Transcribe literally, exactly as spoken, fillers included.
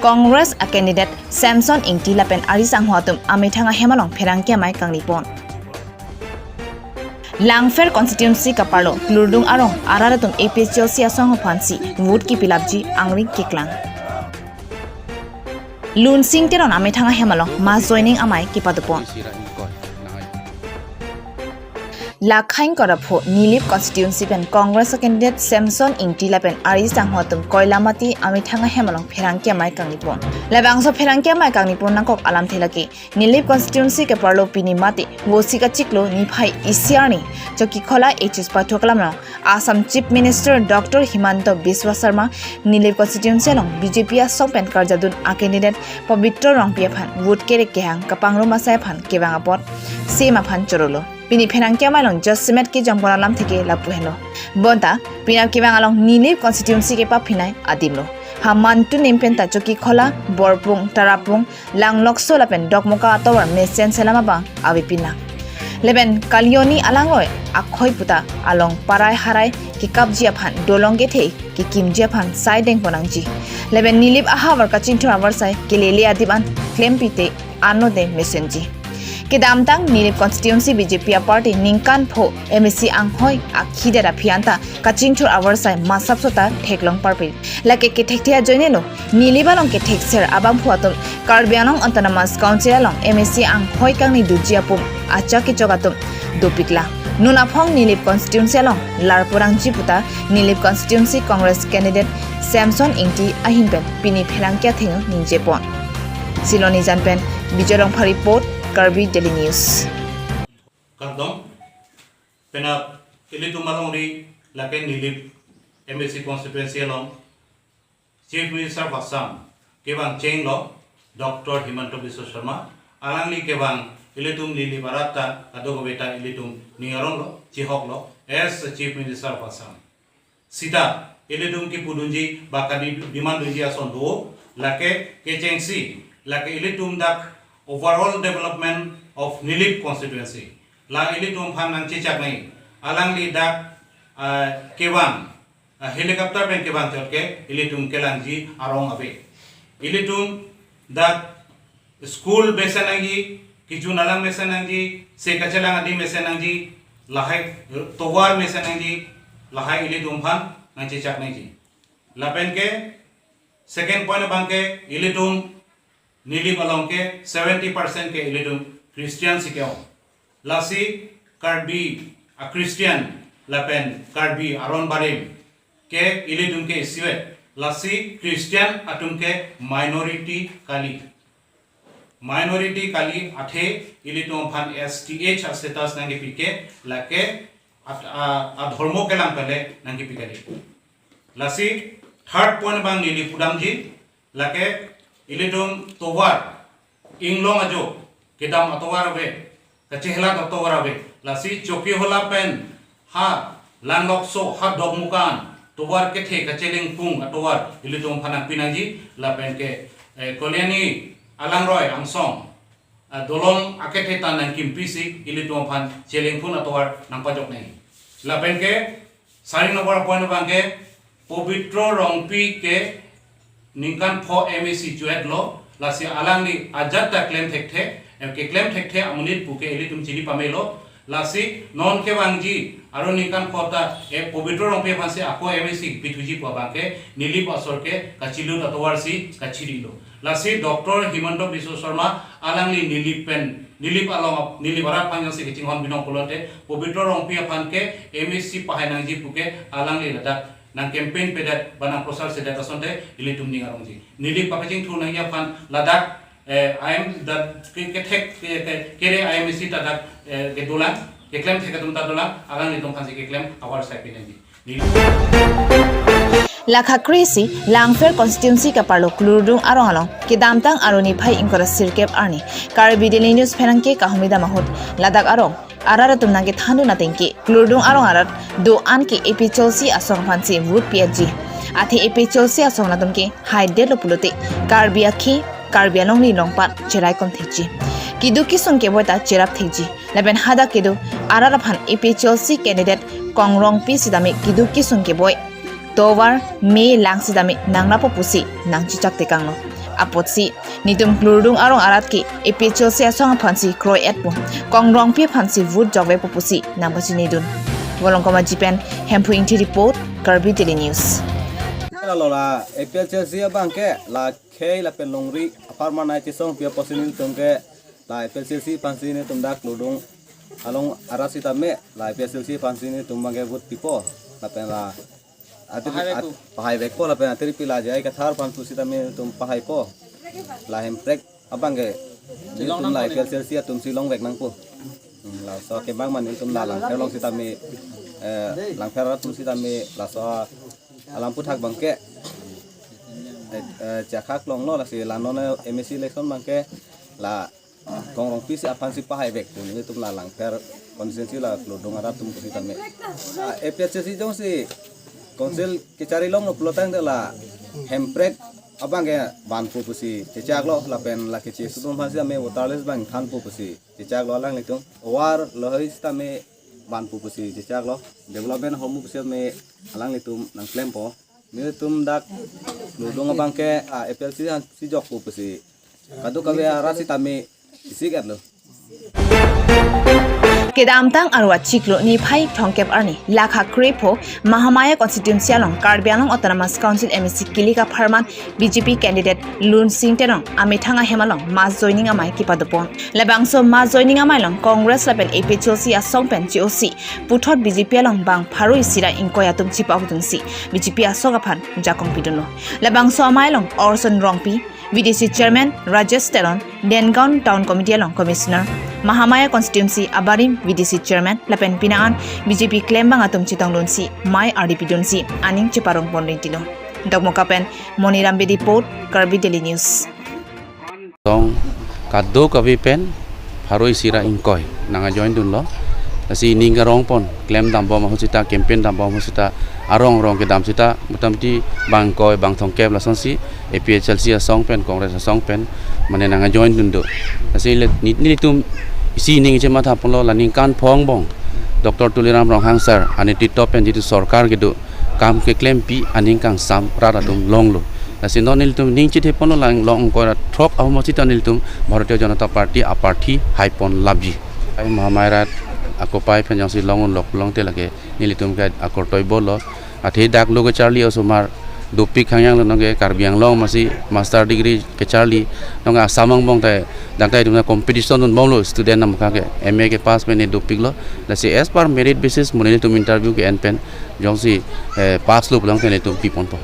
Congress a candidate Samson Ingti lapen ari sangho atum amethang ahem along pherangke amei kangni pon. Langpher constituency kaparlo Klurdung arong arat atum A P H L C asong aphansi vote kipilapji angring keklang. Lunsing Teron amethang ahem along mass joining amei kepadopon. Lakhain Korapho Nilip constituency pen Congress candidate Samson Ingti lapen ari sangho atum Koilamati amethang ahem along pherangke amei kangni pon. Labangso pherangke amei kangni pon nangkok alamthe lake Nilip constituency keparlo pini mate Vosik achiklo niphai isi arni Chokikhola H S Pathak lamno Assam Chief Minister Doctor Himanta Biswa Sarma Nilip constituency along B J P asong pen karjadun a candidate Pabitra Rongpi aphan vote kerek kehang kapangrum asai aphan kevang apot same aphan chorolo. Pini pherangke amei along jasemet kejongpon alamthe ke lapu henlo. Bonta penap kevang along Nilip constituency kepaphinei adimlo. Hamantu nem penta Chokikhola, Borpung, Tarapung, Langlokso lapen Dokmoka atovar mesen selam abang avepin lang. Lapen Kalioni alangroi akhoi puta along parai harai kekapji aphan dolong kethe kekimji aphan sai dengpon nangji. Lapen Nilip ahavar kachingthur avarsai kelele adip an klempite anode mesenji. Kedamtang Nilip constituency B J P a party ningkan pho M A C anghoi akhidet aphi anta kachingthur avarsai masap sota theklong parpik. Lake kethekthe ajoinelo Nilip along kethekser abangphu atum Karbi Anglong Autonomous Council along M A C anghoi kangni doji apum achak kechok atum dopiklang. Non aphong Nilip constituency along lar porangji puta Nilip constituency Congress candidate Samson Ingti ahin pen pini pherangke athengno ningjepon. Silonijan pen Bijoy Rongphar report, Karbi Daily News. Kardom, penap ilitum alongri lake Nilip M A C constituency along Chief Minister of Assam kevang chenglo Doctor Himanta Biswa Sarma, alangli kevang ilitum Nilip arat ta kadokave ta ilitum ning aronglo, chihoklo as Chief Minister of Assam. Sita ilitum kipudunji ba kadi demand dunji ason do, lake kechengsi lake ilitum dak overall development of Nilip constituency la ilitum aphan nangchechak nai, alangli dak, ah, kevang, ah, helicopter pen kevang chot ke ilitum kelangji arong ave. Ilitum dak school mesen nangji, kejun alang mesen nangji, se kachelang adim mesen nangji, lahai tovar mesen nangji, lahai ilitum aphan nangchechak nangji. Lapen ke second point abang ke ilitum Nilip along ke seventy percent ke ilitum Christian si ke-ong. Lasi Karbi a Christian lapen Karbi aron barim ke ilitum ke isivet. Lasi Christian atum ke minority kali. Minority kali athe ilitum aphan S T H a status nangkepi ke lake at-, a, adhormo kelang pele nangkepi kali. Lasi third point abang neli pudamji, lake ilitum tovar inglong ajo kedam atovar ave, kachehelat atovar ave. Lasi Chokikhola pen ha Langlokso ha Dokmoka an tovar kethe kachelengpung atovar ilitum aphan nangpi nangji, lapen ke, eh, Kaliani alangroi angsong, ah, dolong akethe ta nangkimpi si ilitum aphan chelengpung atovar nangpajok nangji. Lapen ke sari number point abang ke Pabitra Rongpi ke ningkan pho M A C choetlo, lasi alangli ajat ta klem thekthe, em keklem thekthe amonit pu ke ilitum chini pamelo, lasi non kevangji aron ningkan pho ta, eh, Pabitra Rongpi aphan si ako M A C pithuji pu abang ke Nilip asor ke kachilut atovar si kachirilo. Lasi Doctor Himanta Biswa Sarma alangli Nilip pen, Nilip along, Nilip arat aphan jongsi kachinghon binong pulote, Pabitra Rongpi aphan ke M A C pahai nangji pu ke alangli ladak nang campaign pedet ba nang prosar sedet asonte ilitum ning arongji. Nilip pakachingthur nangji aphan ladak, eh, I M that ke, kethek, ke, ke, kere I M A C ta dak, eh, kedolang, keklem thek atum ta dolang, alanglitum aphan si keklem avarsai pi nangji. Nilip. Lakha kre-isi Langpher constituency kaparlo Klurdung arong along kedamtang arni phai ingkoi ra sirkep arni Karbi Daily News pherangke kahumri dam ahut ladak arong arat atum nangkethandun ateng ke Klurdung arong arat do-an ke A P H L C asong aphansi vote pi-etji. Athe A P H L C asong atum ke haidetlo pulote Karbi akhei, Karbi alongri longpat cherai kom thekji. Keduk kesung keboi ta cherap thekji. Lapen hadak kedo arat aphan A P H L C candidate Kongrongpi sitame keduk kesung keboi tovar me lang sitame nang lapu pusi nangchechak tekanglo. apotsi netum klurdung arong arat ke A P H L C asong aphansi kroi-et pu, Kong Rongpi aphansi vote jokvekpo pusi nangpachinidun. Volongkom Aji pen Hemphu Ingti report, Karbi Daily News. Lalo la A P H L C abang ke la khei lapen longri apharman ai chesongpi apotsi netum ke la A P H L C aphansi netum dak klurdung along arat sitame la A P H L C aphansi netum abang ke vote pipo lapen la atiri Pahai vekpo. At-, pahai vekpo lapen atiri pi la J I Kathar aphan pusitame netum pahaipo. La Hemprek abang ke Chilong netum la nangpo A P H L C atumsi longvek nangpo. Hmm, laso kebang mane netum la Langpher along sitame, eh, Langpher arat atum sitame laso alam aphuthak abang ke, eh, eh, chakha klonglo, lasi la non M A C election abang ke la Kong Rongpi si aphansi pahai vek pu netum la Langpher constituency la klurdung arat atum pusitame. Ah, A P H L C jongsi council kechari longlo pulotangte la Hemprek abang ke vanpo pusi chechaklo lapen la keche atum aphansi tame voter list abang thanpo pusi chechaklo alanglitum. War lohoi sitame vanpo pusi chechaklo. Development ahormu pusi tame alanglitum nangklempo. Netum dak klurdung abang ke, ah, A P H L C aphansi jokpo pusi kadokave arat sitame isik-etlo. Kedamtang Arua chiklo niphai thomkep arni lakha krepho Mahamaya constituency along Karbi Anglong Autonomous Council M A C kilik apharman B J P candidate Lunsing Teron amethang ahem along mass joining amei kepadopon. Labangso mass joining amei along Congress lapen A P H L C asong pen che-osi puthot B J P along bang pharo isi ra ingkoi atum chepahokdunsi B J P asong aphan jakong pidunlo. Labangso amei along Orson Rongpi, V D C Chairman Rajesh Teron, Dengaon Town Committee along Commissioner, Mahamaya Constituency abarim V D C Chairman lapen penang an B J P klembang atum chetongdunsi mei ardi pidunsi aning cheparongpon rinti lo. Dokmoka pen Moniram Bedi report, Karbi Daily News. Tong kadokave pen pharo isi ra ingkoi nang ajoin dunlo. Lasi ning karongpon, klem dambom ahut sita, campaign dambom ahut sita, arong arong kedam sita, motamoti bang ingkoi bang thomkep lasonsi A P H L C asong pen, Congress asong pen mane nang ajoin dunlo. Lasi le, ne, netum isi ning chemathaponlo, la ningkan phongo angbong Doctor Tuliram Ronghang sir anetritwo pen jitu sorkar kedo, kam keklempi aning kangsam rat atum longlo. Lasi non nelitum ning chetheponlo, lang long ingkoi ra throk ahormu sita nelitum Bharatiya Janata Party aparthi haipon lapji. Ai Mahamaya rat akopai pen jongsi long unlok longte lake nelitum ke akortoi bolo. Athe dak lo kecharli osomar dopik hangyang lo, nonke Karbi Anglong masi master degree kecharli, nonke Assam angbong te dak ta itum na competition dunbomlo, student namkha ke M A ke pass pen ne dopiklo. Lasi as per merit basis mo nelitum interview ke-en pen jongsi, eh, pass lo pulang pen netum piponpo.